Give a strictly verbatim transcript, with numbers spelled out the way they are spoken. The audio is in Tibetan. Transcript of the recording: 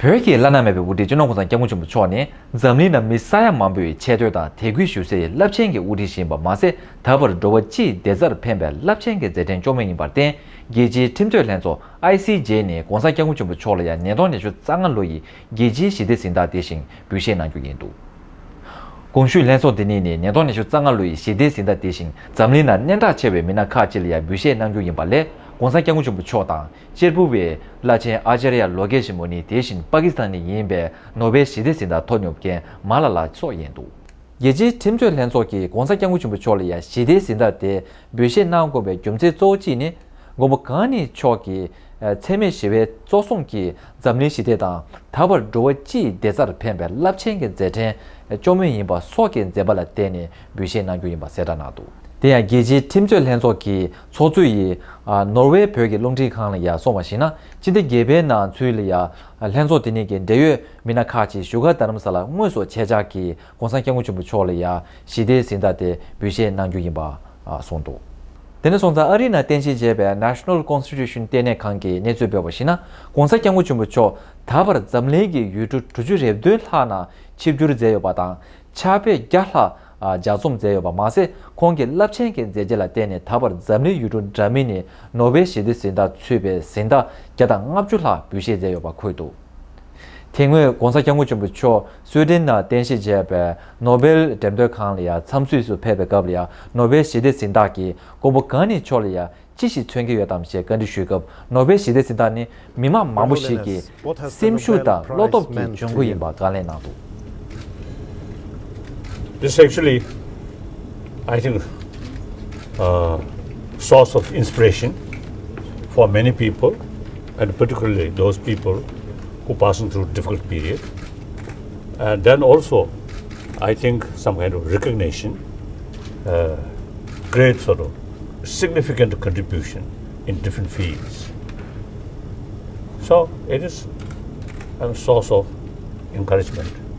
བོད་ཀྱི་བླ་ན་མེད་པའི་དབུ་ཁྲིད་སྤྱི་ནོར་གོང་ས་སྐྱབས་མགོན་ཆེན་པོ་མཆོག་ནི་འཛམ་གླིང་ནང་མི་ས་ཡ་མང་པོས་ཆེ་བསྟོད་དང་དད་གུས་ཞུ་སའི་རླབས་ཆེན་གྱི་དབུ་ཁྲིད་ཞིག་ཡིན་པ་མ་ཟད། ད་བར་འགྲོ་བ་སྤྱིའི་བདེ་རྩར་ཕན་པའི་རླབས་ཆེན་གྱི་མཛད་འཕྲིན་སྐྱོང་མུས་ཡིན་པར་བརྟེན། རྒྱལ་སྤྱིའི་ཁྲིམས་རྩོད་ལྷན་ཚོགས་ཨའི་སི་ཇེ་ནས་གོང་ས་སྐྱབས་མགོན་ཆེན་པོ་མཆོག་ལ་ཡང་ཉིས་སྟོང་ཉི་ཤུ་རྩ་ལྔ་ལོ་ཡི་རྒྱལ་སྤྱིའི་ཞི་བདེ་གཟེངས་རྟགས་དེ་བཞིན་འབུལ་བཞེས་གནང་རྒྱུ་ཡིན་འདུག་གོང་ཞུས་ལྷན་ཚོགས་འདི་ཉིད་ནས་ཉིས་སྟོང་ཉི་ཤུ་རྩ་ལྔ་ལོ་ཡི་ཞི་བདེའི་གཟེངས་རྟགས་དེ་བཞིན་འཛམ་གླིང་ནང་སྙན་གྲགས་ཆེ་བའི་མི་སྣ་ཁག་ཅིག་ལ་ཡང་འབུལ་བཞེས་གནང་རྒྱུ་ཡིན་པ་ལས། གོང་ས་སྐྱབས་མགོན་ཆེན་པོ་མཆོག་དང་གཅེར་བུ་བའི་བླ་ཆེན་ཨ་ཅཱརྱ་ལོ་ཀེ་ཤི་མུ་ནི། དེ་བཞིན་པ་ཀི་སི་ཐན་ནས་ཡིན་པའི་ནོ་བེལ་ཞི་བདེའི་གཟེངས་རྟགས་ཐོབ་མྱོང་མཁན་མ་ལ་ལ་སོགས་ཡིན་འདུག་རྒྱལ་སྤྱིའི་ཁྲིམས་རྩོད་ལྷན་ཚོགས་ཀྱིས་གོང་ས་སྐྱབས་མགོན་ཆེན་པོ་མཆོག་ལ་ཡང་ཞི་བདེའི་གཟེངས་རྟགས་དེ་འབུལ་བཞེས་གནང་དགོས་པའི་རྒྱུ་མཚན་གཙོ་བོ་གཅིག་ནི། མགོན་པོ་གང་ཉིད་མཆོག་གིས་འཚེ་མེད་ཞི་བའི་གཙོ་བཟུང་གིས་འཛམ་གླིང་ཞི་བདེ་དང་། ད་བར་འགྲོ་བ་སྤྱིའི་བདེ་རྩར་ཕན་པའི་རླབས་ཆེན་གྱི་མཛད་འཕྲིན་སྐྱོང་མུས་ཡིན་པ་སོགས་ཀྱི་མཛད་པ་ལ་བརྟེན་ནས་འབུལ་བཞེས་གནང་རྒྱུ་ཡིན་པ་གསལ་བསྒྲགས་གནང་འདུག་དེ་ཡང་རྒྱལ་སྤྱིའི་ཁྲིམས་རྩོད་ལྷན་ཚོགས་ཀྱི་ཚོགས་གཙོ་ཡིས་ནོར་ཝེ་བོད་ཀྱི་རླུང་འཕྲིན་ཁང་ལ་ཡང་གསུངས་པར་གཞིགས་ན། སྤྱི་ཟླ་བརྒྱད་པའི་ནང་ཚུད་ལ་ཡང་ལྷན་ཚོགས་དེ་ཉིད་ཀྱི་འབྲེལ་ཡོད་མི་སྣ་ཁག་ཅིག་བཞུགས་སྒར་རྡ་རམ་ས་ལར་དངོས་སུ་ཆེད་བཅར་གྱིས་གོང་ས་སྐྱབས་མགོན་ཆེན་པོ་མཆོག་ལ་ཡང་ཞི་བདེའི་གཟེངས་རྟགས་དེ་འབུལ་བཞེས་གནང་རྒྱུ་ཡིན་པ་གསུངས་འདུག་དེ་ནས་སོང་ཙང་ཨ་རིའི་ནང་རྟེན་གཞི་བྱས་པའི་National Constitution ལྟེ་གནས་ཁང་གིས་གནས་ཚུལ་སྤེལ་བར་གཞིགས་ན། གོང་ས་སྐྱབས་མགོན་ཆེན་པོ་མཆོག་ད་བར་འཛམ་གླིང་གི་ཡུལ་གྲུ་དྲུག་ཅུ་རེ་བདུན་ལྷག་ནང་ཆིབས་བསྒྱུར་མཛད་ཡོད་པ་དང་། ཕྱག་དཔེ་བརྒྱ་ལྷག་ལྗགས་རྩོམ་མཛད་ཡོད་པ་མ་ཟད། ཁོང་གི་རླབས་ཆེན་གྱི་མཛད་རྗེས་ལ་བརྟེན་ནས་ད་བར་འཛམ་གླིང་ཡུལ་གྲུ་འདྲ་མིན་ནས་ནོ་བེལ་ཞི་བདེའི་གཟེངས་རྟགས་ཚུད་པའི་གཟེངས་རྟགས་བརྒྱ་དང་ལྔ་བཅུ་ལྷག་འབུལ་བཞེས་མཛད་ཡོད་པ་འཁོད་འདུག་དེ་སྔོན་གོང་ས་སྐྱབས་མགོན་ཆེན་པོ་མཆོག་སུའེ་ཏེན་ནང་རྟེན་གཞི་བྱས་པའི་ནོ་བེལ་འགྲེམས་སྟོན་ཁང་ལ་ཡང་འཚམས་གཟིགས་སུ་ཕེབས་པའི་སྐབས་ལ་ཡང་ནོ་བེལ་ཞི་བདེའི་གཟེངས་རྟགས་ཀྱིས་མགོན་པོ་གང་ཉིད་མཆོག་ལ་ཡང་ཅི་ཞིག་མཚོན་གྱི་ཡོད་དམ་ཞེས་བཀའ་འདྲི་ཞུས་སྐབས། ནོ་བེལ་ཞི་བདེའི་གཟེངས་རྟགས་ནི་མི་མང་མང་པོ་ཞིག་གི་སེམས་ཤུགས་དང་བློ་སྟོབས་ཀྱི་འབྱུང་ཁུངས་ཡིན་པ་བཀའ་ལན་གནང་འདུག This is actually, I think, a source of inspiration for many people, and particularly those people who are passing through difficult period. And then also, I think, some kind of recognition, uh, great sort of significant contribution in different fields. So it is a source of encouragement.